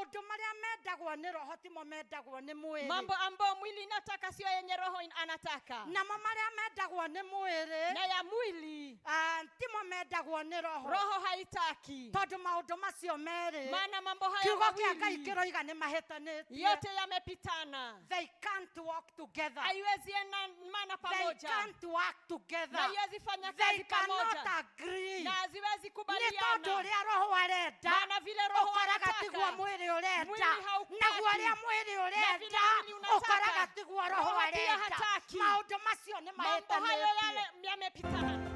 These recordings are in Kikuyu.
Maũndũ marĩa mendagwo nĩ roho timo mendagwo nĩ mwĩrĩ. Mambo ambayo mwili inataka sio yenye roho anataka. Namo marĩa mendagwo nĩ mwĩrĩ Na ya mwili ah, timo mendagwo nĩ roho. Roho haitaki. Tondũ maũndũ macio merĩ Maana mambo hayo kiugo kĩa Ngai mawili kĩroiga nĩ mahĩtanĩtie. Yote yamepitana. They can't work together. Haiwezi enda mana They pamoja. can't work together. Na haiwezi fanya They kazi cannot pamoja. agree. Na haziwezi Nĩ tondũ kubaliana. ũrĩa roho arenda Maana vile roho ũkoraga tiguo anataka mwĩrĩ ũrenda, mwili hautaki. naguo ũrĩa mwĩrĩ Na ũrenda vile mwili unataka, ũkoraga tiguo roho roho pia arenda. hataki. Maũndũ macio nĩ Mambo hayo mahĩtanĩtie. yale yamepitana.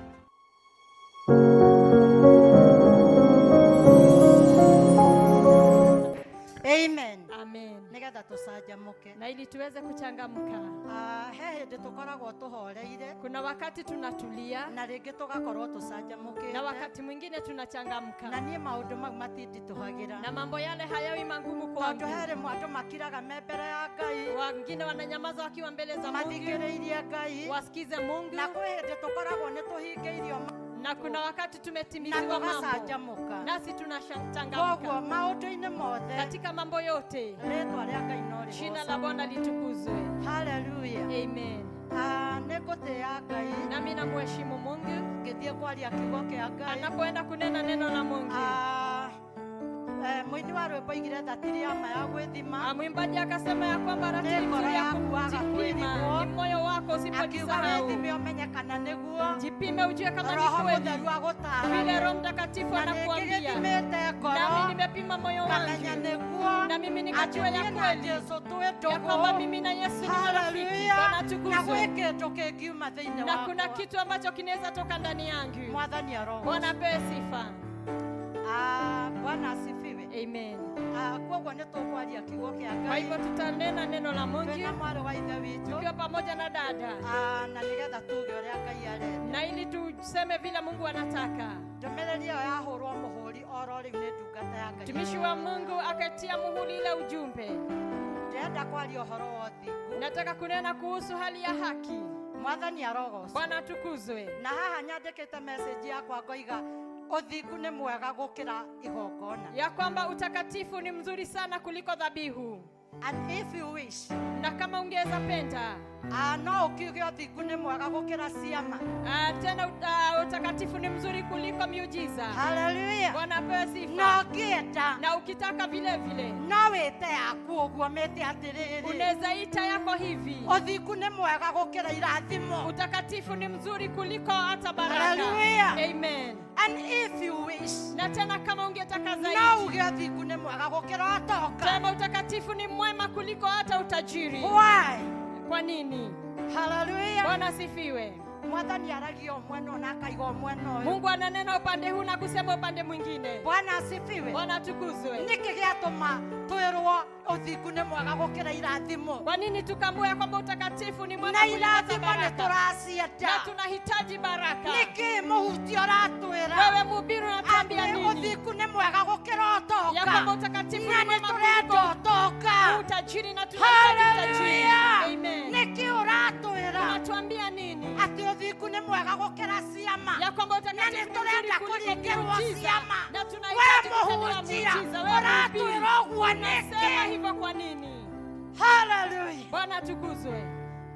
Amen. Amen. Nĩgetha tũcanjamũke. Na ili tuweze kuchangamka. Ah, he hĩndĩ tũkoragwo tũhoreire Kuna wakati tunatulia na rĩngĩ tũgakorwo na tũcanjamũkĩte wakati mwingine na tunachangamka. Niĩ maũndũ mau matinditũhagĩra Na mambo yale hayawi magumu tondũ kwangu. he rĩmwe andũ makiraga me mbere ya Ngai Wengine wananyamaza wakiwa mbele za Mungu, mathikĩrĩirie Ngai wasikize Mungu. Na kwĩ hĩndĩ tũkoragwo nĩ tũhingĩirio Na kuna wakati na tumetimiziwa mambo tũgacanjamũka. Nasi Koguo tunachangamka maũndũ-inĩ mothe katika mambo yote. Rĩtwa rĩa Ngai no Jina la rĩgocwo. Bwana litukuzwe. Haleluya. Amen. Ah, nĩ ngũtĩĩa Ngai Nami namheshimu Mungu ngĩthiĩ kwaria kiugo kĩa Ngai. Anapoenda kunena neno la Mungu. Ah, eh, mũini wa rwĩmbo aigire thatiri ya ma ya gwĩthima. Ah, mwimbaji akasema ya kwamba ratili Nĩ ngoro nzuri ya yaku waga kujipima kwĩrigwo. ni moyo wako Akiuga usipojisahau. wĩthime ũmenye kana nĩguo Jipime ujue kama ni Roho kweli Mũtheru vile agũtaara. Roho Mtakatifu Na anakuambia. nĩngĩgĩthimĩte ngoro Nami nimepima moyo ngamenya wangu nĩguo na mimi nikajua atĩ ya niĩ na kweli Jesũ twĩ ya kwamba ndũgũ. mimi na Yesu ni marafiki. Haleluya. Bwana Na atukuzwe. gwĩ kĩndũ kĩngiuma thĩinĩ Na kuna wakwa. kitu ambacho kinaweza toka ndani yangu. Mwathani arogocwo. Bwana apewe sifa. Ah, Bwana asifiwe. Amen. Ah, koguo nĩ tũkwaria kiugo kĩa Kwa Ngai hivyo tutanena neno la Mungu twĩna mwarĩ wa ithe witũ tukiwa pamoja na dada, ah, na nĩgetha tuge ũrĩa Ngai arenda. Na ili tuseme vile Mungu anataka. Ndũmĩrĩri ĩyo yahũrwo mũhũri oro rĩu nĩ ndungata ya Ngai. Mtumishi wa Mungu akatia muhuri ile ujumbe. Ndĩrenda kwaria ũhoro wa ũthingu. Nataka kunena kuhusu hali ya haki. Mwathani arogocwo. Bwana atukuzwe. Na haha nyandĩkĩte message yakwa ngoiga ũthingu nĩ mwega gũkĩra igongona. Ya kwamba utakatifu ni mzuri sana kuliko dhabihu. And if you wish, Na kama ungeweza penda, ah, no ũkiuge ũthingu nĩ mwega gũkĩra ciama. Ah, tena utakatifu ni mzuri kuliko miujiza. Haleluya. Bwana apewe Na sifa. ũngĩenda Na ukitaka vile vile no wĩte yaku ũguo mĩte atĩrĩrĩ unaweza ita yako hivi, ũthingu nĩ mwega gũkĩra irathimo. Utakatifu ni mzuri kuliko hata baraka. Haleluya. Amen. And if you wish, Na tena kama ungetaka no zaidi, uge ũthingu nĩ mwega gũkĩra ũtonga. sema utakatifu ni mwema kuliko hata utajiri. Why? Kwa nini? Haleluya. Bwana asifiwe. Mwathani aragia o mwena ũyũ na akaiga o mwena ũyũ. Mungu ananena upande huu na kusema upande mwingine. Bwana asifiwe. Bwana atukuzwe. Nĩkĩ gĩatũma twĩrwo ũthingu nĩ mwega gũkĩra irathimo? Kwa nini tukaambiwa ya kwamba utakatifu ni mwema Na kuliko hata irathimo nĩ baraka? tũracienda. Na tunahitaji baraka. Nĩkĩ mũhuti ũratwĩra Wewe mhubiri unatuambia atĩ nini? ũthingu nĩ mwega gũkĩra Ya kwamba ũtonga utakatifu na ni nĩ mwema tũrenda kuliko ũtonga. utajiri na tunahitaji utajiri. Haleluya. Amen. Nĩkĩ ũratwĩra Unatuambia nini? atĩ ũthingu nĩ mwega gũkĩra ciama Ya kwamba na utakatifu nĩ ni mzuri tũrenda kuliko kũringĩrwo miujiza ciama? na We tunahitaji kutendewa mũhunjia miujiza. Wewe mhubiri ũratwĩra ũguo unasema nĩkĩ? hivyo kwa nini? Haleluya. Bwana atukuzwe.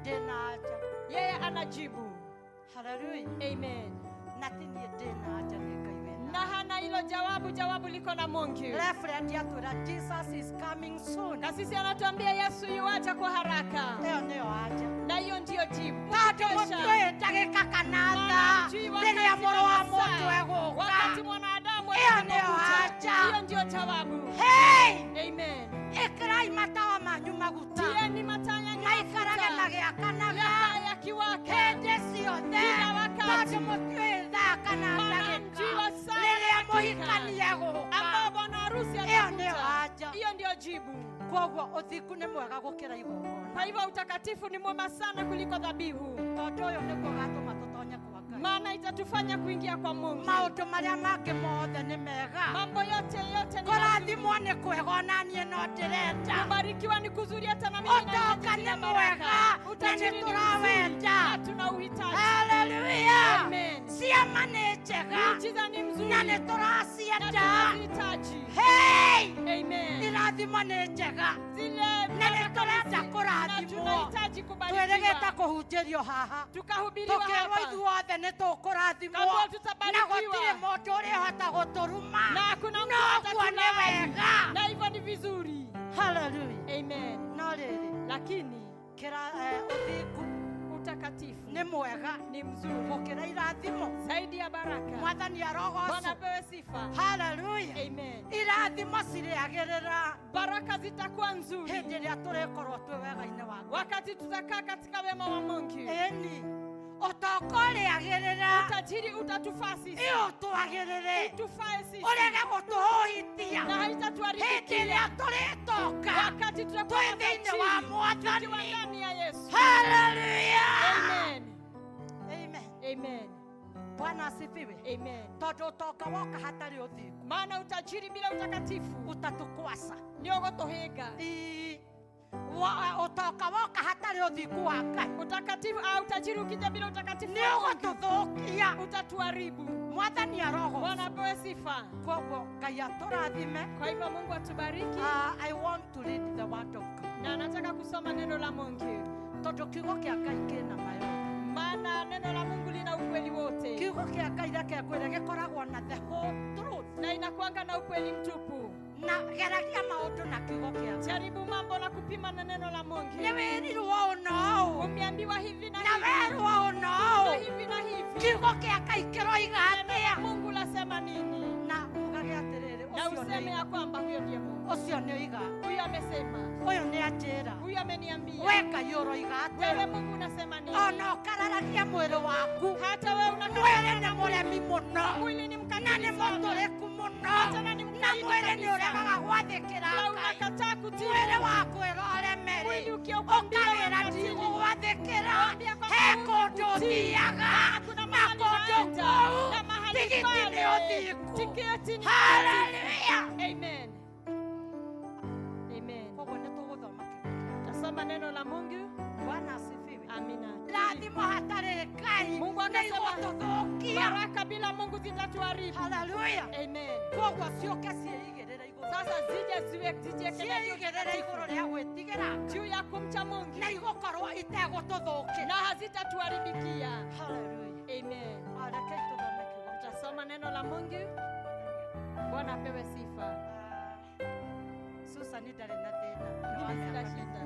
Ndĩna anja. Yeye anajibu. Haleluya. Amen. Na ti niĩ ndĩna anja nĩ Ngai wĩna. Na hana hilo jawabu, jawabu liko na Mungu. Reverend atwĩra Jesus is coming soon. Kasisi anatuambia Yesu yuaja kwa haraka, Ĩyo nĩyo anja. Na hiyo ndiyo jibu. Tondũ Kesha. mũtiũĩ ndagĩka kana Maana thaa hamjui wakati rĩrĩa mũrũ wa na mũndũ saa, egũka. wakati mwanadamu Hiyo ndiyo atakapokuja. haja. Hiyo ndiyo jawabu. Hey! Amen. Ĩkĩrai matawa manyu maguta Tieni mataa yanyu maikarage mafuta, magĩakanaga yakae yakiwaka hĩndĩ ciothe kila wakati, tondũ mũtiũĩ thaa kana maana ndagĩka hamjui wa saa na rĩrĩa dakika mũhikani egũka. ambao bwana harusi Ĩyo nĩyo atakuja. anja. Hiyo ndiyo jibu. Koguo ũthingu nĩ mwega gũkĩra igongona. Kwa hivyo utakatifu ni mwema sana kuliko dhabihu, Tondũ ũyũ nĩguo ũgatũma tũtonye kwa Ngai. Maana itatufanya kuingia kwa Mungu. Maũndũ marĩa mangĩ mothe nĩ mega. Mambo yote yote ni mazuri. Kũrathimwo nĩ kwega ona niĩ no ndĩrenda. Kubarikiwa ni kuzuri, hata na mimi Ũtonga nahitaji nĩ zile baraka. mwega na nĩ Utajiri ni mzuri tũrawenda. na tunauhitaji. Haleluya. Amen. Ciama nĩ njega Miujiza ni mzuri na nĩ na tũracienda. tunazihitaji. Hey! Amen. Irathimo Irathimo nĩ njega Zile na nĩ tũrenda na kũrathimwo. Tunahitaji Twĩrĩgĩte kubarikiwa. Kũhunjĩrio haha Tukahubiriwa tũkĩrwo hapa ithuothe nĩ tũkũrathimwo Kambwa na tutabarikiwa. Gũtirĩ mũndũ ũrĩhota gũtũruma Na hakuna mtu noguo nĩ atatulaani. Wega. Na hivyo ni vizuri. Haleluya. Amen. No rĩrĩ Lakini kĩra ũthingu utakatifu nĩ mwega ni mzuri gũkĩra irathimo. Zaidi ya baraka. Mwathani Bwana arogocwo. apewe sifa. Haleluya. Amen. Irathimo cirĩagĩrĩra Baraka zitakuwa nzuri hĩndĩ ĩrĩa tũrĩkorwo twĩ wega-inĩ wa Ngai. Wakati tutakaa katika wema wa Mungu. Ĩni ũtonga ũrĩagĩrĩra Utajiri utatufaa sisi, ĩ ũtwagĩrĩre tufae sisi ũrege gũtũhũhitia na hĩndĩ haitatuharibikia ĩrĩa tũrĩtonga wakati tutakuwa twĩ thĩinĩ wa matajiri Mwathani. Tukiwa ndani ya Yesu. Haleluya. Amen. Amen. Amen. Bwana asifiwe. Amen. Tondũ ũtonga woka hatarĩ ũthingu Maana utajiri bila utakatifu ũtatũkwasa nĩ ũgũtũhĩnga. Ii, ũtonga woka hatarĩ ũthingu wa Ngai Utakatifu au utajiri ukija bila utakatifu nĩ wa Mungu ũgũtũthũkia. Utatuharibu. Mwathani arogocwo. Bwana apewe sifa. Koguo Ngai atũrathime. Kwa hivyo Mungu atubariki. I want to read the word of God Na nataka kusoma neno la Mungu, tondũ kiugo kĩa Ngai kĩna mayo. Maana neno la Mungu lina ukweli wote Kiugo kĩa Ngai reke ngwĩre gĩkoragwo na the whole truth na inakuanga na ukweli mtupu. Na geragia maũndũ na kiugo kĩa Ngai. Jaribu mambo na kupima na neno la Mungu. Nĩ wĩrirwo ũũ na ũũ Umeambiwa hivi na na hivi werwo ũũ na na ũũ hivi na hivi. Kiugo kĩa Ngai kĩroiga Neno la atĩa? Mungu lasema nini? Na ugage atĩrĩrĩ Na ũcio useme nĩ ya kwamba huyo ndiye Mungu, ũcio nĩ oiga huyo amesema, ũyũ nĩ anjĩra huyo ameniambia. We Ngai ũroiga Wewe atĩa? Mungu unasema nini? Ona ũkararagia mwĩrĩ waku Hata wewe unakaa mwĩrĩ nĩ mũremi mũno mwili ni na nĩ mkatili sana mũtũrĩku mũno tena ni na mkaidi mwĩrĩ nĩ kabisa, ũregaga gwathĩkĩra na Ngai unakataa kutii. Mwĩrĩ wakwĩra ũremere Mwili ukiukwambia ũkawĩra unakatili. ndigũgwathĩkĩra Waambia kwamba he kũndũ hutakutii. ũthiaga Kuna na mahali kũndũ naenda kũu na mahali tigiti nĩ pale ũthingu. Tiketi ni Haleluya. Amen. Amen. Koguo nĩ tũgũthoma kiugo kĩa Tasoma neno la Mungu. Bwana asifiwe. Amina. Rathimo hatarĩ Ngai Mungu nĩ akasema, igũtũthũkia. Baraka bila Mungu zitatuharibu. Haleluya. Amen. Koguo ciũke ciĩigĩrĩre igũrũ Sasa zije ziwe zijiekelee juu ciĩigĩrĩre igũrũ rĩa gwĩtigĩra Ngai juu ya kumcha Mungu na igũkorwo itegũtũthũkĩra. Na hazitatuharibikia. Haleluya. Amen. Ah, rekei tũthome kiugo kĩa Tutasoma neno la Mungu. Bwana apewe sifa. Ah, Susan ndarĩ na thĩna. Mimi sina shida.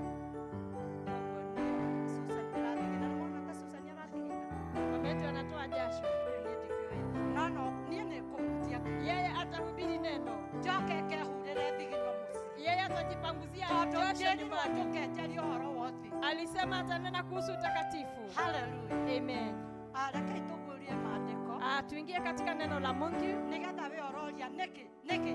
Koguo niĩ Susan ndĩrathigina. Nĩwona ta Susan arathigina? Mama yetu anatoa jasho. Ũyũ niĩ ndikĩũĩ. No niĩ nĩ kũhutia. Yeye atahubiri neno. Njoke ngehurĩre thigino mũciĩ. Yeye atajipanguzia Tondũ jasho njĩrirwo nyumbani. njũke njarie ũhoro wa ũthingu. Alisema atanena kuhusu utakatifu. Haleluya. Amen. Ah, rekei tũguũrie maandĩko Ah, tuingie katika neno la Mungu. Nĩgetha we ũroria nĩkĩ nĩkĩ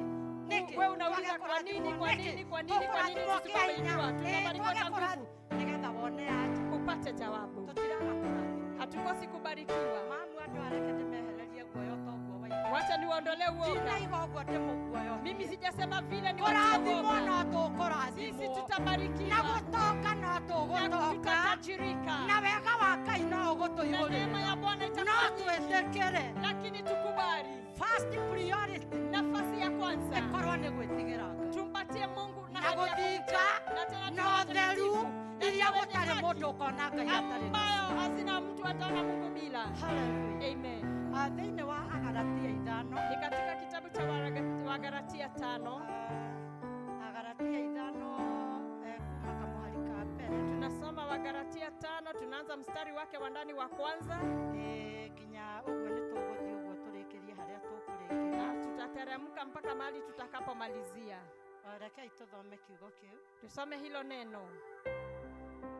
nĩkĩ Wewe unauliza twage kwa nini, kũrathimwo kwa nĩkĩ? nini, kwa nini, kwa nini Tũkũrathimwo kĩa hinya. tusipobarikiwa? Ĩĩ, Tutabarikiwa twage kwa nguvu. Nĩgetha wone aja Upate jawabu. tũtiraga kũrathimwo. Hatukosi kubarikiwa. Mamu andũ areke ndĩmehererie guoya toguo waigua. Wacha niwaondolee uoga. Ndinaiga ũguo ndĩmũguoyohie. Mimi sijasema vile ni watie Kũrathimwo uoga. no Sisi tũkũrathimwo na tutabarikiwa gũtonga no na tũgũtonga tutatajirika. Na wega wa Ngai no Na neema ũgũtũihũrĩrĩra ya Bwana no itakuwa nyingi. twĩtĩkĩre. Lakini tukubali First priority nafasi ya kwanza ĩkorwo nĩ gwĩtigĩra Ngai tumpatie Mungu na na hali ya gũthinga na tena na tuwe ũtheru watakatifu, na iria tuwe wenye gũtarĩ haki, mũndũ ũkona Ngai atarĩ nacio. Ambayo hazina mtu ataona Mungu bila. Hallelujah. Amen. Ah, thĩinĩ wa Agalatia 5 Ni katika kitabu cha Wagalatia 5 ah, Agalatia 5 kuma kamũhari ka mbere tunasoma Wagalatia 5 tunaanza mstari wake wa ndani wa kwanza nginya ũguo nĩ tũgũthiĩ ũguo tũrĩkĩrie harĩa tũkũrĩkĩria. Na tutateremka mpaka mahali tutakapomalizia. Ah, rekei tũthome kiugo kĩu. Tusome hilo neno,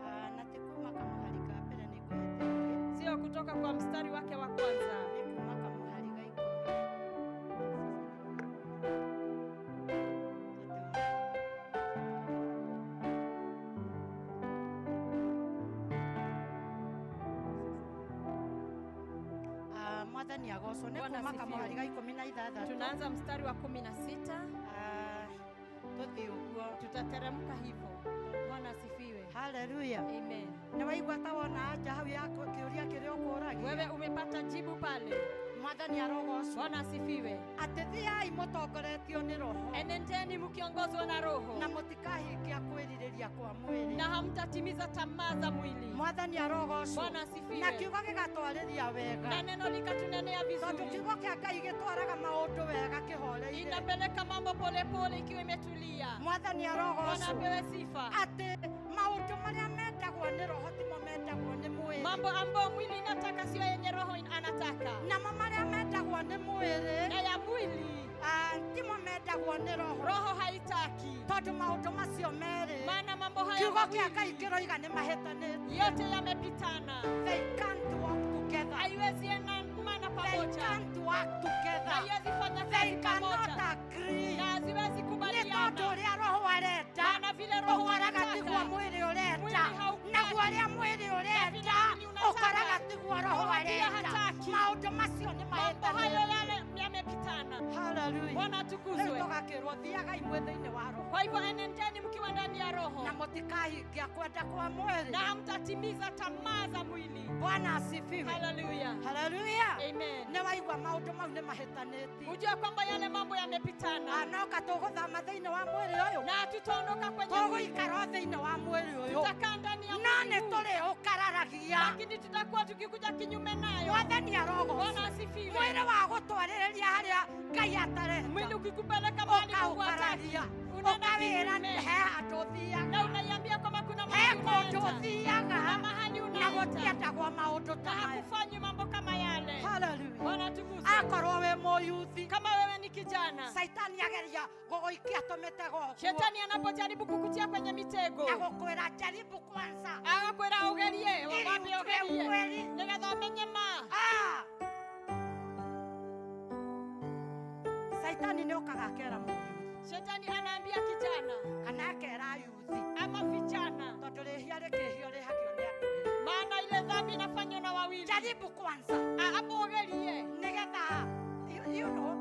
Ah, na ti kuma kamũhari ka mbere nĩ ngũhĩtĩtie sio kutoka kwa mstari wake wa kwanza, nĩ kuma kamũhari ga 10. Ah, Mwathani agocwo nĩ Bwana kuma asifiwe. kamũhari ga 16 Tunaanza mstari wa 16 Ah, tũthiĩ ũguo tutateremka hivyo. Bwana asifiwe. Haleluya. Amen. Nĩ waigua ta wona anja hau ya kĩũria kĩrĩa ũkũragia? Wewe umepata jibu pale? Mwathani arogocwo. Bwana asifiwe. Atĩ thiai mũtongoretio nĩ Roho, Enendeni mkiongozwa na Roho, na mũtikahingia kwĩrirĩria kwa mwĩrĩ. Na hamtatimiza tamaa za mwili. Mwathani arogocwo. Bwana Na asifiwe. kiugo gĩgatwarĩria wega, Na neno likatunenea tondũ vizuri, kiugo kĩa Ngai gĩtwaraga maũndũ wega kĩhoreire. Inapeleka mambo polepole ikiwa imetulia. Mwathani Bwana arogocwo. apewe sifa. Atĩ maũndũ marĩa mendagwo nĩ Roho timo mendagwo nĩ mwĩrĩ, Mambo ambayo mwili inataka sio yenye Roho anataka, namo marĩa mendagwo nĩ mwĩrĩ, na ya mwili timo mendagwo nĩ Roho, Roho haitaki. Tondũ maũndũ macio merĩ, Maana mambo hayo kiugo kĩa mawili Ngai kĩroiga nĩ mahĩtanĩtie. Yote yamepitana, They can't work together. Haiwezi enda mana They pamoja, can't work together. Haiwezi fanya They kazi cannot pamoja, agree. Na haziwezi Nĩ tondũ kubaliana. ũrĩa Roho arenda, Maana vile Roho ũkoraga anataka, tiguo mwĩrĩ ũrenda, mwili haukubali. naguo ũrĩa mwĩrĩ ũrenda, vile mwili unataka, ũkoraga tiguo Roho Roho pia arenda. hataki. Maũndũ macio nĩ Mambo hayo mahĩtanĩte. yale yamepitana. Hallelujah. Bwana Rĩu atukuzwe. tũgakĩrwo thiagai mwĩ thĩinĩ wa Roho, Kwa hivyo enendeni mkiwa ndani ya Roho, na mũtikahingia kwenda kwa mwĩrĩ. Na hamtatimiza tamaa za mwili. Bwana asifiwe. Haleluya. Haleluya. Amen. Nĩ waigua maũndũ mau nĩ mahĩtanĩtie. Ujue kwamba yale mambo yamepitana. No ka tũgũthama thĩinĩ wa mwĩrĩ ũyũ, Na hatutaondoka kwenye mwili. tũgũikara o thĩinĩ wa mwĩrĩ ũyũ, Tutakaa ndani ya no mwili nĩ huu, tũrĩũkararagia. lakini tutakuwa tukikuja kinyume nayo. Mwathani arogocwo. Bwana asifiwe. Mwĩrĩ wa gũtwarĩrĩria harĩa Ngai atarenda, Mwili ukikupeleka mahali Mungu hataki, ũkaũkararia, unaenda ũkawĩra kinyume, he handũ ũthiaga, na unaiambia kwamba kuna he mahali kũndũ unaenda, ũthiaga, kuna mahali na unaenda, gũtiendagwo maũndũ ta na maya. hakufanywi mambo kama yale. Haleluya. Bwana atukuzwe. Akorwo wĩ mũyuthi, Kama wewe ni kijana, Saitani ageria gũgũikia tũmĩtego ũguo, shetani anapojaribu kukutia kwenye mitego, na gũkwĩra jaribu kwanza, agakwĩra ugerie, ili wambe utue ugerie ukweli. nigetha ũmenye ma. Saitani nĩ okaga akera mũyuthi, Shetani anaambia kijana kana akera ayuthi, ama vijana, tondũ rĩhia rĩkĩhio rĩhagio nĩ andũ erĩ. maana ile dhambi inafanywa na wawili. Jaribu kwanza, Hapo ugerie, nĩgetha you know,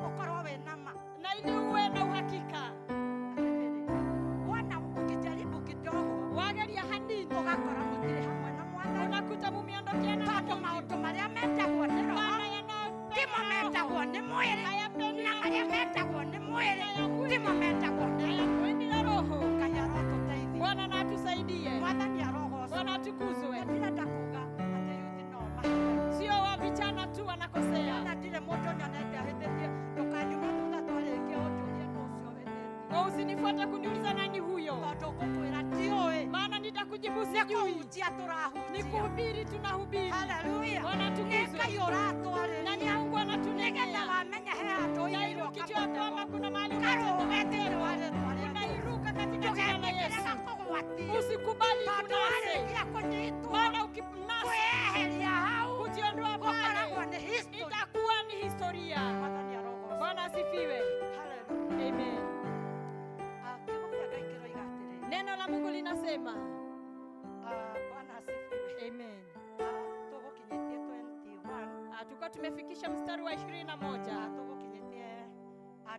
ũkorwo wĩ na ma. Na ili uwe na uhakika. Atĩrĩrĩ, wona ũkĩjaribu kidogo, Wageria hanini, ũgakora mũtirĩ hamwe na Mwathani, unakuta mumeondokeana na tondũ Mungu. maũndũ marĩa mendagwo nĩ Roho Maana yanayopendwa timo na mendagwo Roho nĩ mwĩrĩ, hayapendwi na na marĩa mwili. mendagwo nĩ mwĩrĩ Na ya mwili. timo mendagwo nĩ Roho. Hayapendwi na Roho. Ngai arotũteithia. Bwana na atusaidie. Mwathani arogocwo. Bwana atukuzwe. Na ndirenda kuga atĩ yuthi no mahĩtagia. Sio wa vijana tu wanakosea. Na ndirĩ mũndũ nyonete ahĩtĩtie, ndũkanyume thutha twarĩkia ũnjũrie nũ ũcio ũhĩtĩtie, Kwa usinifuate kuniuliza nani huyo, tondũ ngũkwĩra ndiũĩ. maana nitakujibu Nĩ sijui. kũhunjia Ni tũrahunjia. kuhubiri tunahubiri. Haleluya. Bwana Nĩ atukuzwe. Ngai Na ni ũratwarĩria, Mungu nĩgetha anatunenea, wamenya he handũ na ili ũigĩirwo ukijua kamũtego, kwamba kuna mahali karũge umetenda thĩinĩ wa rĩtwa rĩa Jesũ. unairuka katika jina la Ndũgetĩkĩre Yesu. gakũgwatie, Usikubali tondũ kunase, warĩkia kũnyitwo, maana ukinasa kwĩyeheria hau kujiondoa gũkoragwo pale nĩ history. itakuwa ni historia. Mwathani arogocwo. Bwana asifiwe. Haleluya. Amen. Kiugo kĩa Ngai kĩroiga atĩrĩrĩ, Neno la Mungu linasema Bwana asifiwe. amen. Tũgũkinyĩtie 21. Tulikuwa tumefikisha mstari wa 21. Tũgũkinyĩtie,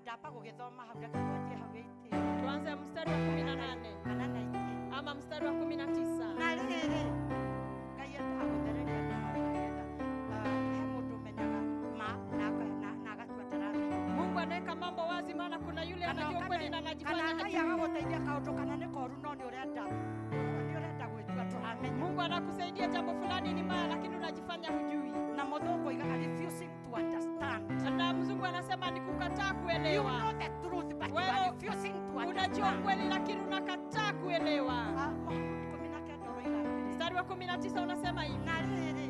ndamba gũgĩthoma hau, reke twanjie hau 18 Tuanze mstari wa 18 kana 19. ama mstari wa 19. Na rĩrĩ, Ngai endaga gũthereria andũ maũndũ nĩgetha, he mũndũ ũmenyaga ma na agatua ndaramenya. Mungu anaweka mambo wazi, maana kuna yule Kana anajua kweli na kana anajifanya Ngai hajui. agagũteithia kaũndũ kana nĩ koru no nĩ ũrenda gwĩtua ndũramenya. Mungu anakusaidia jambo fulani ni baya, lakini unajifanya hujui. Na mũthũngũ oigaga refusing to understand. Na mzungu anasema ni kukataa You kuelewa. know the truth but you Wewe are refusing to Unajua understand. kweli lakini unakataa kuelewa. 19 ũroiga atĩrĩrĩ, Mstari wa 19 unasema hivi, na rĩrĩ,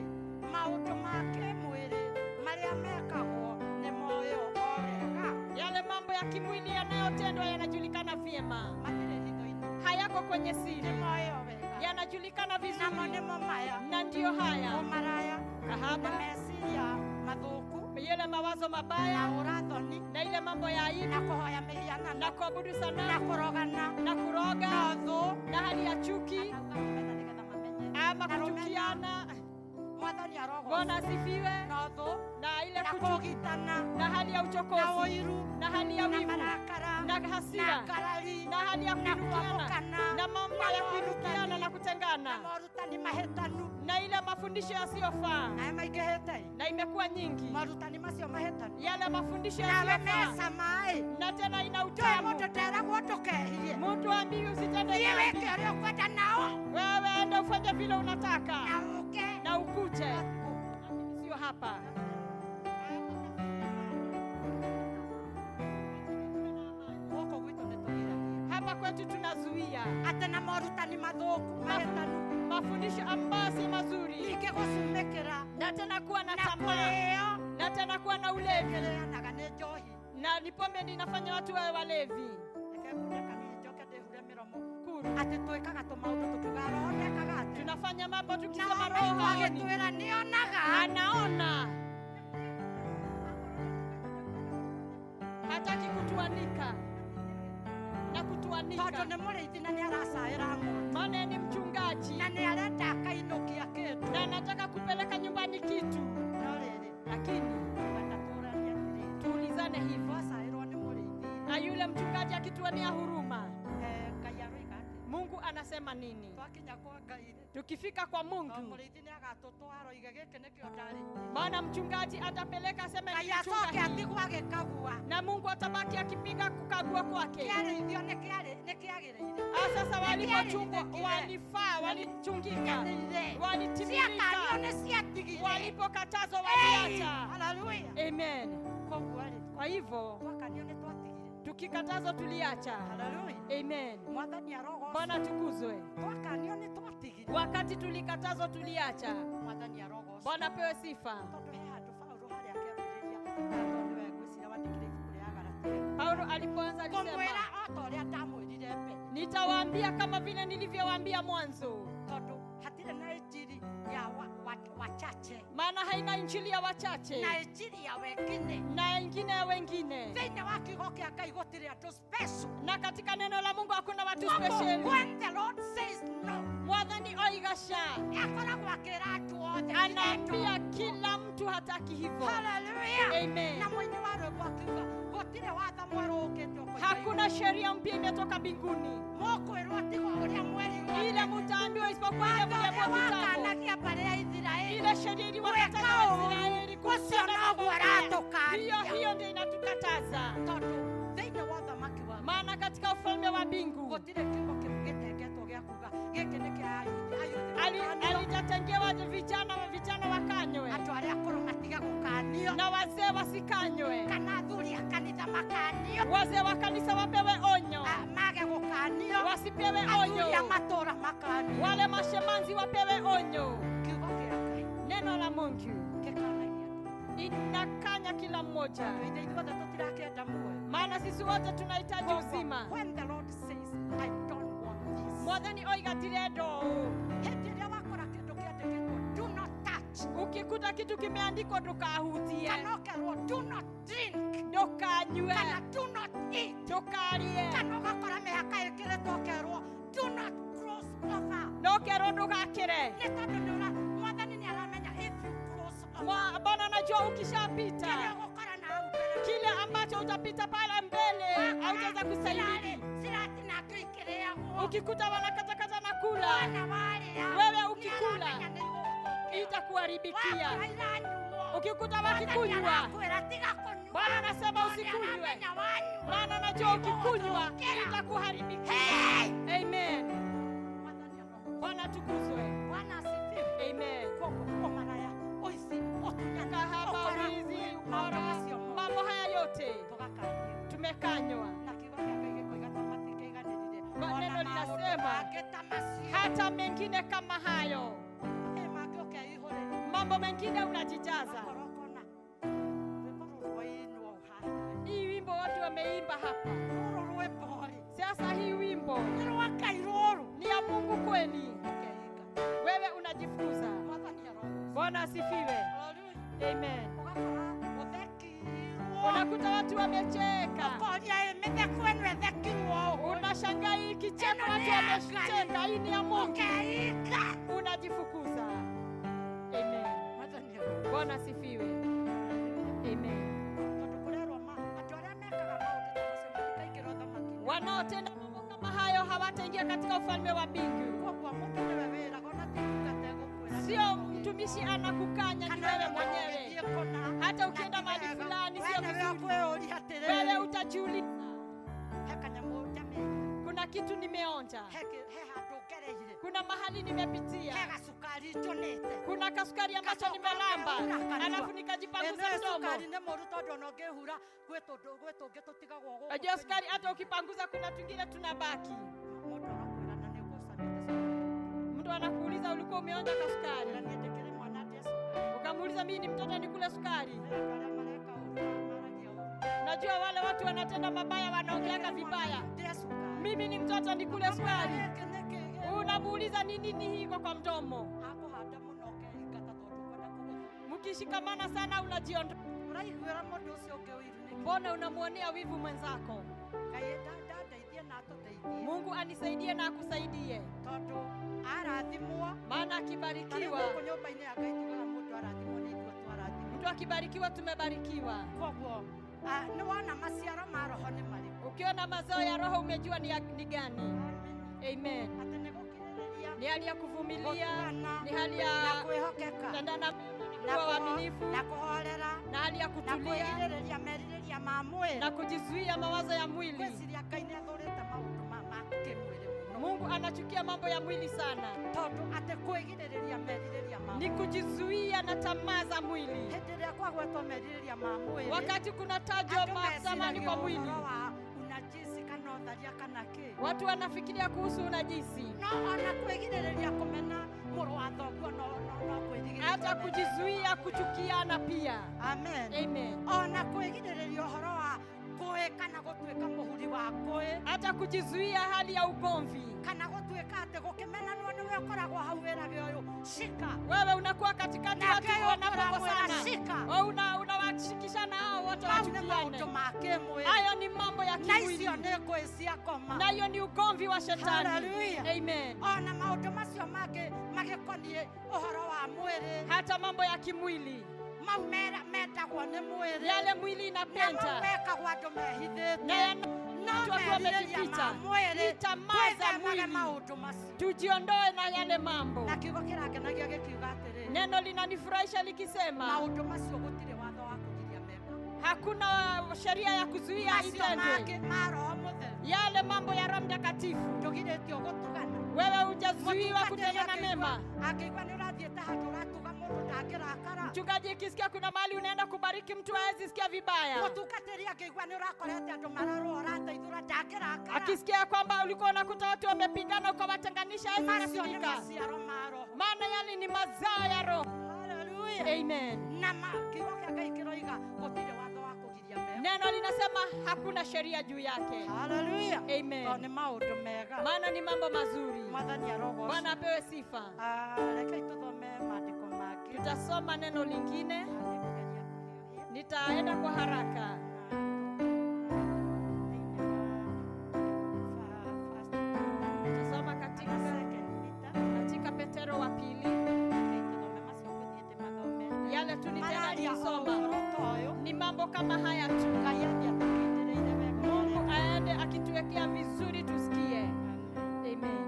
maũndũ ma kĩmwĩrĩ marĩa mekagwo nĩ moyo o wega, yale mambo ya kimwili yanayotendwa yanajulikana vyema, matirĩ hitho-inĩ, hayako kwenye nĩ siri, moyo wega, yanajulikana namo vizuri, nĩmo maya, na ndiyo haya: ũmaraya, na kahaba, meciria mathũku, yale mawazo na mabaya, ũrathoni, na ile mambo ya na aibu, kũhoya mĩhianano, na kuabudu na sanamu, kũrogana, na kuroga, na ũthũ, na hali ya chuki kana uga kũmena nĩgetha mamenye, ama Na rũmena. kuchukiana. Mwathani arogocwo. Bwana asifiwe. Na ũthũ, Na ile na kũũgitana, na hali ya na uchokozi, ũiru, na hali ya na wivu, marakara, na na hasira, ngarari, na hali ya na kuinukiana, kwamũkana, na mambo na ya morutani. kuinukiana na kutengeneza. tumetengana morutani mahĩtanu. Na ile mafundisho yasiyofaa. Na maingĩhĩte. Na imekuwa nyingi. Morutani macio mahĩtanu. Yale mafundisho Nawe yasiyofaa. mecama ĩ. Na tena ina Ndũĩ utamu. mũndũ nderagwo ndũkehie. Mtu ambiwi usitende Thiĩ dhambi. wĩke ũrĩa ũkwenda nao. Wewe enda ufanye vile unataka. Na ũke. Na ukuje. Lakini sio hapa. Gũkũ gwitũ nĩ tũgiragia. Hapa kwetu tunazuia. Atĩ na morutani mathũku mahĩtanu. Mafundisho ambayo si mazuri. Ningĩ gũcumĩkĩra. Na tena kuwa na Na tamaa. kũrĩo. Na tena kuwa na ulevi. Kĩrĩanaga nĩ njohi. Na ni pombe ndio inafanya watu wawe walevi. Reke ngunde kanini njoke ndĩhure mĩromo. Kuru. Atĩ twĩkaga tũmaũndũ tũkiuga roho ndekaga atĩ. Tunafanya mambo Na tukisema roho Maitũ haoni. agĩtwĩra nĩonaga. Anaona. Hataki kutuanika na Tondũ kutuanika. nĩ mũrĩithi na nĩ aracaĩra ng'ondu. Maana ni mchungaji Na nĩ arenda akainũkia kĩndũ. Na anataka kupeleka nyumbani kitu. No rĩrĩ, Lakini twenda tũranie atĩrĩrĩ. tuulizane hivi, Twacaĩrwo nĩ mũrĩithi. Na yule mchungaji akituonea huruma, Ngai aroiga atĩ. Mungu anasema nini? Twakinya kwa Ngai rĩ, Tukifika kwa Mungu, mũrĩithi nĩ agatũtwara oige gĩkĩ nĩkĩo ndarĩithia. Maana mchungaji atapeleka aseme Ngai nilichunga acoke hii. atigwo agĩkagua. Na Mungu atabaki akipiga kukagua kwake. Kĩarĩithio nĩ kĩagĩrĩire. Sasa walipochungwa Nĩkĩarĩithĩkire. Walifaa, walichungika, Nĩkĩagĩrĩire. walitimilika, Ciakanio nĩ ciatigire. walipokatazwa Hey! waliacha. Hallelujah. Amen. Koguo rĩ, Kwa hivyo twakanio nĩ twatigire. tukikatazwa tuliacha. Hallelujah. Amen. Mwathani arogocwo. Bwana tukuzwe. Twakanio nĩ twatigire. Wakati tulikatazwa tuliacha. Mwathani arogocwo. Bwana pewe sifa. Tondũ he handũ Paũlũ harĩa akĩambĩrĩria, na nĩwe ngwĩciria wandĩkire ibuku rĩa Galatia. Paulo alipoanza alisema, Ngũmwĩra o ta ũrĩa ndamwĩrire mbere. Nitawaambia kama vile nilivyowaambia mwanzo. Tondũ hatirĩ na injili ya wachache. Maana haina injili ya wachache. Na injili ya wengine. Na ingine ya wengine. Thĩinĩ wa kiugo kĩa Ngai gũtirĩ andũ special. Na katika neno la Mungu hakuna watu Koguo, special. when the Lord says no, Mwathani oiga sha. akoragwo akĩra andũ othe. Anaambia kila mtu hataki hivyo. Hallelujah. Amen. Na mũini wa rwĩmbo akiuga gũtirĩ watho mwerũ ũkĩte ũkoiga Hakuna sheria mpya imetoka mbinguni. Mũkwĩrwo tiga ũrĩa mwerirwo. Ile mtaambiwa isipokuwa ile Watho ũrĩa mliambiwa kitambo. wakanagia mbarĩ ya Isiraeli. Ile sheria iliwakataza Gwĩka ũũru, Waisraeli ũcio kutenda noguo mambo mabaya. aratũkania. Hiyo hiyo ndio inatukataza. Tondũ thĩinĩ wa ũthamaki wa Maana katika ufalme wa mbingu gũtirĩ kiugo kĩu gĩtengetwo gĩa kuga gĩkĩ nĩ kĩa Ayuthi. Ayuthi makanio. Alitatengewa vijana wakanywe. Andũ arĩa akũrũ matige gũkanio. Na wazee wasikanywe. Kana athuri a kanitha makanio. Wazee wa kanisa wapewe onyo. Mage gũkanio. Wasipewe Athuri a onyo. matũũra makanio. Wale mashemanzi wapewe onyo. Kiugo kĩa Ngai Neno la Mungu gĩkanagia andũ. inakanya kila mmoja. Tondũ ithe ithuothe tũtirakĩenda muoyo. Maana sisi wote tunahitaji uzima. When the Lord says, I don't want this. Mwathani oiga ndirenda ũũ. Hĩndĩ ĩrĩa wakora kĩndũ kĩandĩkĩtwo, do not touch. Ukikuta kitu kimeandikwa ndukahutie. Kana ũkerwo, do not drink. Ndukanyue. Kana do not eat. Ndukarie. Kana ũgakora mĩhaka ĩkĩrĩtwo ũkerwo, do not cross over. Na ũkerwo ndũgakĩre. Nĩ tondũ nĩ ũra- Mwathani nĩ aramenya if you cross over. Bwana anajua ukishapita. Kĩrĩa ũgũkora na hau mbere. Kile ambacho utapita pale mbele hautaweza kustahimili. Ciratinangio ikĩrĩagwo. Ukikuta wanakatakata na kula, Wana warĩa, wewe ukikula, nĩ aramenya nĩ igũgũthũkĩra. itakuharibikia. Wakora iranyuo, Ukikuta Mwathani wakikunywa, arakwĩra tiga kũnyua. Bwana anasema Tondũ usikunywe. aramenya wanyua, Maana anajua ukikunywa nĩigũgũthũkĩra. itakuharibikia. Hey! Amen. Mwathani arogocwo. Bwana atukuzwe. Bwana asifiwe. Amen. Koguo ũmaraya, ũici, ũtunyani, Kahaba, ũkora, wizi, maũndũ ukora, macio mothe. mambo haya yote Tũgakanio. tumekanywa. Na kiugo kĩa Ngai gĩkoiga ta matingĩiganĩrire. Neno Ona maũndũ linasema, mangĩ ta macio. hata mengine kama hayo, Ĩ mangĩ ũkeihũrĩria. mambo mengine unajijaza. Wakorwo ũkona, rwĩmbo rũrũ rwainwo haha. Hii wimbo watu wameimba hapa. Rũrũ rwĩmbo rĩ, Sasa hii wimbo nĩ rwa Ngai rũrũ. ni ya Mungu kweli. Ũkeiga. Wewe unajifukuza. Mwathani arogocwo. Bwana asifiwe. Hallelujah. Amen. Ũgakora gũthekirwo. Unakuta watu wamecheka. Ũkoria ĩ mĩtheko ĩno ĩthekirwo ũũ. Unashangaa hii kicheko Ĩno watu nĩ ya wamecheka. Ngai. Hii ni ya Mungu. Ũkeiga. Unajifukuza. Amen. Mwathani arogocwo. Bwana asifiwe. Amen. Tondũ kũrerwo andũ arĩa mekaga maũndũ ta macio matikaingĩra ũthamaki-inĩ. Wanaotenda mambo kama Kama hayo hawataingia katika ufalme wa mbingu. Koguo mũndũ nĩwe wĩraga ona ti ndungata ĩgũkwĩra. Sio mtumishi anakukanya, ni Kana wewe we mwenyewe. ũgĩthiĩ kũna, Hata na ukienda ti mahali wega. fulani We sio nĩwe vizuri. ũkwĩyũria atĩrĩrĩ, Wewe utajiuliza, he kanyamũ njamĩte, kuna kitu nimeonja, he handũ ngereire, kuna mahali he nimepitia, gacukari njũnĩte. kuna kasukari ambacho Kacoka nimelamba, ngehura kanua. alafu nikajipanguza Ĩno mdomo. cukari nĩ mũru tondũ ona ũngĩhura gwĩ tũndũ gwĩ tũngĩ tũtigagwo gũkũ Najua sukari hata ukipanguza kuna twingine tunabaki. Mũndũ agakwĩra na nĩ ũgũcamĩte cukari. Mtu anakuuliza ulikuwa umeonja Ĩra kasukari, niĩ ndĩkĩrĩ mwana ndĩe cukari. ukamuuliza mimi ni mtoto nikule sukari. Nĩ andũ arĩa mareka ũru maragia ũru. Najua wale watu wanatenda mabaya wanaongeanga vibaya. Ndĩe cukari. Mimi ni mtoto nikule sukari. Gĩkĩ nĩ kĩ- Unamuuliza ni nini hii iko kwa mdomo? Akũhanda mũno ũkeingata tondũ ũkwenda kũgũthwo. Mkishikamana sana unajiondoa. Ũraiguĩra mũndũ ũcio ũngĩ ũiru nĩkĩ? Mbona unamwonea wivu mwenzako? Ngai ndandeithie na atũteithie. Mungu anisaidie na akusaidie, Tondũ arathimwo maana na rĩu akibarikiwa, gũkũ nyũmba-inĩ ya Ngai tugaga mũndũ arathimwo nĩ ithuĩ twarathimwo. mtu akibarikiwa tumebarikiwa. Koguo nĩ wona maciaro ma roho nĩ marĩkũ? Ukiona mazao ya Roho umejua ni gani. Amen. Atĩ nĩ gũkirĩrĩria, Ni hali ya kuvumilia, gũtugana, ni hali na ya kwĩhokeka, kutendana na mema, kuwa waaminifu, na kũhorera, na hali ya na kutulia kwĩgirĩrĩria merirĩria ma mwĩrĩ. na kujizuia mawazo ya mwili. Ngwĩciria Ngai nĩ athũrĩte maũndũ ma kĩmwĩrĩ mũno. Mungu anachukia mambo ya mwili sana, Tondũ atĩ kwĩgirĩrĩria merirĩria ma ni kujizuia na tamaa za mwili. hĩndĩ ĩrĩa kwagwetwo merirĩria ma mwĩrĩ, Wakati kuna tajwa andũ tamani meciragia kwa mwili, ũhoro wa unajisi kana ũtharia kana kĩ. watu wanafikiria kuhusu unajisi, No ona kwĩgirĩrĩria kũmena mũrũ wa thoguo no kwĩrigĩrĩria. hata kujizuia kuchukiana pia. Amen. Amen. Ona kwĩgirĩrĩria ũhoro wa ngũĩ kana gũtuĩka mũhuri wa ngũĩ, Hata kujizuia hali ya ugomvi. kana gũtuĩka atĩ gũkĩmenanwo nĩwe ũkoragwo hau wĩrage ũyũ shika, Wewe unakuwa katikati Nake watu ũyũ wanapokosana, ũramwĩra shika. Wewe unawashikishana hao wote Mau nĩ wachukiane. maũndũ ma kĩmwĩrĩ, Hayo ni mambo ya na kimwili, icio nĩ ngũĩ cia koma. na hiyo ni ugomvi wa shetani. Hallelujah. Amen. Ona maũndũ macio mangĩ magĩkoniĩ ũhoro wa mwĩrĩ, Hata mambo ya kimwili mau mendagwo nĩ mwĩrĩ, yale mwili na mau inapenda mekagwo andũ mehithĩte, na yana no watu wakiwa merirĩria ma wamejificha, mwĩrĩ, ni tamaa za twĩthemage mwili. maũndũ macio. Tujiondoe na yale mambo. Na kiugo kĩrangenagia gĩkiuga atĩrĩrĩ, Neno linanifurahisha likisema maũndũ macio gũtirĩ watho wa kũgiria mekagwo. hakuna sheria ya kuzuia Macio itendwe. mangĩ ma Roho Mũtheru, Yale mambo ya Roho Mtakatifu, ndũgirĩtio gũtugana. wewe hujazuiwa Mũtungatĩri kutendana mema. angĩigua nĩ ũrathiĩte handũ ũratuga mũndũ ndangĩrakara. Mchungaji ikisikia kuna mahali unaenda kubariki mtu hawezi sikia vibaya. Mũtungatĩri angĩigua nĩ ũrakorete andũ mararũa ũrateithũra ndangĩrakara. Akisikia kwamba ulikuwa unakuta watu wamepigana ukawatenganisha, hawezi Macio nĩ kasirika, maciaro ma Roho. maana yale ni mazao ya Roho. Hallelujah. Amen. Na kiugo kĩa Ngai kĩroiga gũtirĩ watho wa kũgiria mekwo. Neno linasema hakuna sheria juu yake. Hallelujah. Amen. Tondũ nĩ maũndũ mega. Maana ni mambo mazuri. Mwathani arogocwo. Bwana apewe sifa. Rekei tũthome maandĩko mangĩ. Tutasoma neno lingine, Nĩngũgeria kũhiũhia. nitaenda kwa haraka. Tutasoma katika Petero wa pili, yale tu nitaenda nikisoma ni mambo kama haya tu. Mungu aende akituwekea vizuri tusikie. Amen.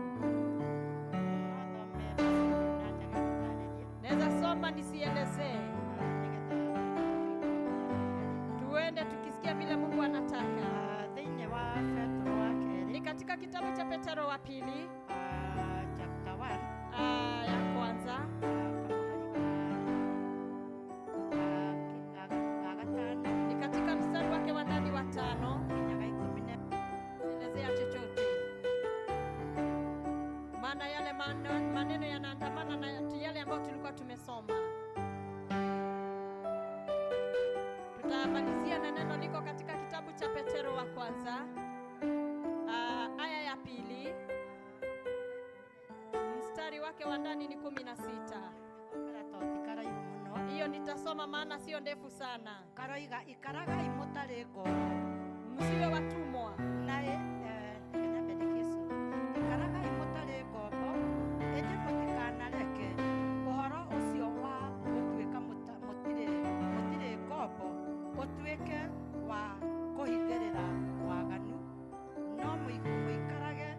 Naweza soma nisielezee, tuende tukisikia vile Mungu anataka. Ni katika kitabu cha Petero wa pili ya kwanza ni katika mstari wake wa ndani wa 5. Elezea chochote, maana yale maneno yanaandamana na yale ambayo tulikuwa tumesoma. Tutamalizia na neno liko katika kitabu cha Petero wa kwanza aya ya 2 mstari wake wa ndani ni 16. Hiyo nitasoma maana sio ndefu sana. Karoiga ikaragai mũtarĩ ngombo, Msiwe watumwa, na ikaragai mũtarĩ ngombo, ĩndĩ mũtikanareke ũhoro ũcio wa gũtuĩka mũtirĩ ngombo ũtuĩke wa kũhithĩrĩra waganu, no mũikarage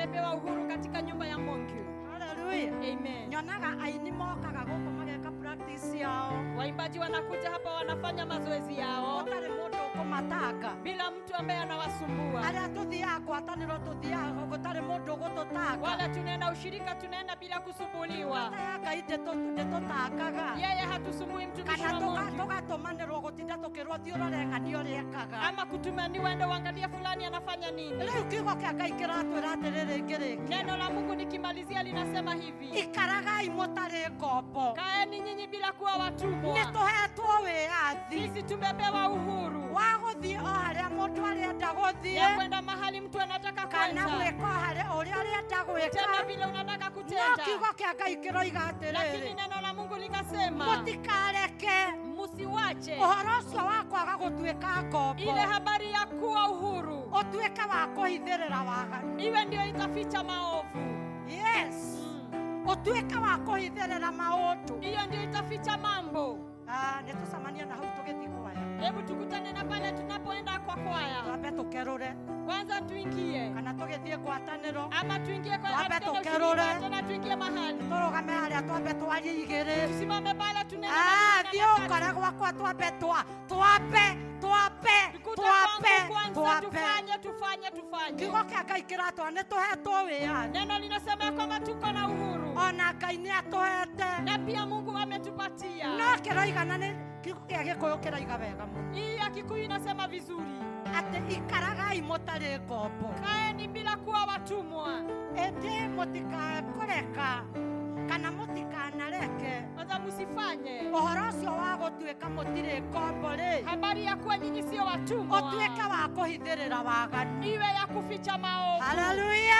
Tumepewa uhuru katika nyumba ya Mungu. Haleluya. Amen. Nyonaga aini mokaga gũkũ mageka practice yao. Waimbaji wanakuja hapa wanafanya mazoezi yao Gũtarĩ mũndũ ũkũmatanga. bila mtu ambaye anawasumbua. Arĩa tũthiaga ngwatanĩro tũthiaga gũtarĩ mũndũ ũgũtũtanga. Wala tunaenda ushirika, tunaenda bila kusumbuliwa. Ndungata ya Ngai ndĩtũtangaga. Yeye hatusumbui mtumishi Kana wa Mungu tũgatũmanĩrwo gũtinda tũkĩrwo thiĩ ũrore ng'ania ũrĩa ekaga. Ama kutumaniwa, enda uangalie fulani anafanya nini. Rĩu kiugo kĩa Ngai kĩratwĩra atĩrĩrĩ ngĩrĩkia. Neno la Mungu nikimalizia linasema hivi: Ikaragai mũtarĩ ngombo. Kaeni nyinyi bila kuwa watumwa. Nĩ tũhetwo wĩyathi Sisi tumepewa uhuru wa gũthiĩ o harĩa mũndũ arenda ya gũthiĩ kwenda mahali mtu anataka kana kwenda, gwĩka o harĩa ũrĩa ũrenda gwĩka. tena vile unataka No kutenda. kiugo kĩa Ngai kĩroiga Lakini atĩrĩrĩ, neno la Mungu likasema, mũtikareke msiwache ũhoro ũcio wa kwaga gũtuĩka ngombo ile habari ya kuwa uhuru ũtuĩke wa kũhithĩrĩra waganu. Iwe ndio itaficha maovu. Yes, ũtuĩke wa kũhithĩrĩra maũndũ. Hiyo ndio itaficha mambo. Ah, nĩ tũcemania na hau tũgĩthiĩ kwaya. Hebu tukutane na pale tunapoenda kwa kwaya. Twambe tũkerũre Kwanza tuingie kana tũgĩthiĩ ngwatanĩro ama tuingie kwa Twambe tuende tukerũre. ushirika, tena tuingie mahali tũrũgame harĩa twambe twarie igĩrĩ. Tusimame pale tunene Ah, maneno thiĩ matatu. ũkore gwakwa twambe twambe twambe Tukute twambe kwangu kwanza twambe. Tufanye, tufanye, tufanye. Kiugo kĩa Ngai kĩratwĩra nĩ tũhetwo wĩyathi. Neno linasema ya kwamba tuko na uhuru Ona Ngai nĩ atũhete. Na pia Mungu ametupatia. No kĩroiga na nĩ kiugo kĩa Gĩkũyũ kĩroiga wega mũno. Hii ya Kikuyu inasema vizuri, Atĩ ikaragai mũtarĩ ngombo. Kaeni bila kuwa watumwa. Ĩndĩ mũtikae kũreka kana mũtikanareke Kwanza msifanye ũhoro ũcio wa gũtuĩka mũtirĩ ngombo rĩ habari ya kuwa nyinyi sio watumwa ũtuĩke wa kũhithĩrĩra waganu. Iwe ya kuficha maovu. Haleluya.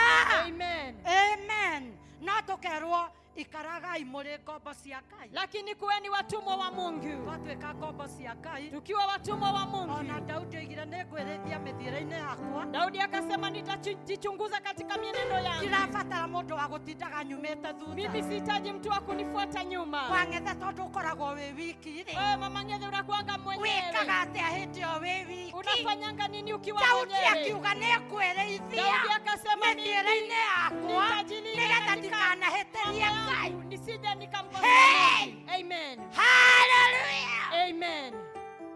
Amen. Amen. No tũkerwo ikaragai mũrĩ ngombo cia Ngai. Lakini kuweni watumwa wa Mungu. Twatuĩka ngombo cia Ngai, Tukiwa watumwa wa Mungu, ona Daudi oigire nĩ ngwĩrĩthia mĩthiĩre-inĩ yakwa. Daudi akasema nitajichunguza katika mienendo yangu. Ndirabatara mũndũ wa gũtindaga nyumĩte thutha. Mimi sihitaji mtu wa kunifuata nyuma. Wang'ethe tondũ ũkoragwo wĩ wiki rĩ, Wewe mama Ng'ethe unakuanga mwenyewe. wĩkaga atĩa hĩndĩ ĩyo wĩ wiki? Unafanyanga nini ukiwa Daudi mwenyewe? akiuga nĩ ngwĩrĩithia Daudi akasema mimi mĩthiĩre-inĩ yakwa nitajilinda nĩgetha katika ndikanahĩtĩrie mambo Ngai. yangu, nisije nikamkosea Hey! Mungu. Amen. Haleluya. Amen.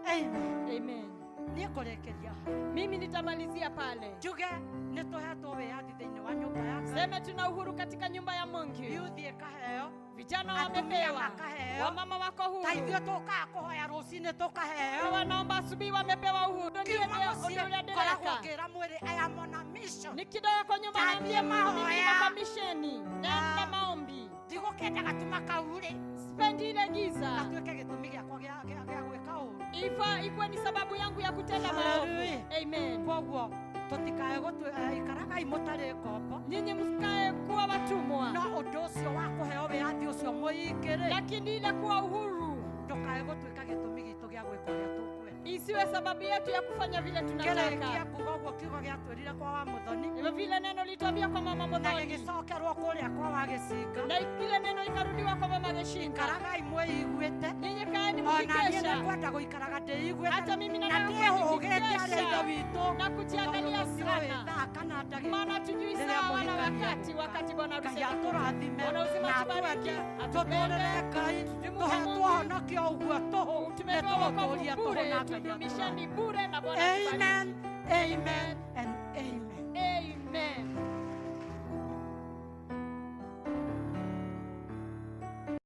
Amen. Amen. Niĩ ngũrĩkĩria hau. Mimi nitamalizia pale. Njuge nĩ tũhetwo wĩyathi thĩinĩ wa nyũmba ya Ngai. Seme tuna uhuru katika nyumba ya Mungu. Yuthi ĩkaheo, Vijana atumia wamepewa, makaheo, wamama wako ta huru, ithuĩ tũkaga kũhoya rũcinĩ tũkaheo. Wanaomba asubuhi wamepewa uhuru. Ndiye Kiuma ndio mũciĩ ndio ngoragwo dereka. ngĩra mwĩrĩ I am on a mission. Nikidoka kwa nyumba Tathiĩ naambia Mungu mimi niko mahoya. kwa misheni, naenda maombi, Ndigũkĩenda gatuma kau rĩ sipendi ile giza gatuĩke gĩtũmi gĩakwa gĩa gwĩka ũru. ifa ikuwe ni sababu yangu ya kutenda maovu. Hallelujah. Amen. Koguo tũtikae ikaragai mũtarĩ ngombo. Nyinyi msikae kuwa watumwa, No ũndũ ũcio wa kũheo wĩyathi ũcio mũingĩ rĩ lakini ile kuwa uhuru ndũkae gũtuĩka gĩtũmi gitũ gĩa gwĩka ũrĩa tũkwenda. Isiwe sababu yetu ya kufanya vile Kĩrĩkia tunataka. kuga ũguo kiugo gĩatwĩrire kwa wa Mũthoni Hivyo vile neno litwambia kwa mama na Muthoni gĩgĩcokerwo kũrĩa kwa wa Gĩcinga. Na ile neno ikarudiwa kwa mama Gĩcinga. Ikaragai mwĩiguĩte. Nyinyi kaeni Ona niĩ mkikesha, nĩngwenda gũikaraga ndĩiguĩte hata mimi na nataka ndĩhũgĩte arĩa ithe kujikesha witũ na kujiangalia tondũ tũtiũĩ sana, thaa kana ndagĩka maana tujui rĩrĩa saa wala mũhikania wakati egũka. wakati bwana harusi Ngai atakuja. atũrathime Bwana uzima na atubariki, atwende atupende, tũtũrĩre Ngai tudumu kwa tũhetwo Mungu. honokio ũguo tũhũ nĩ Tumepewa wokovu tũgũtũria tũhũ bure, na Ngai tudumisheni atũrathime. bure na Bwana atubariki. Amen, amen and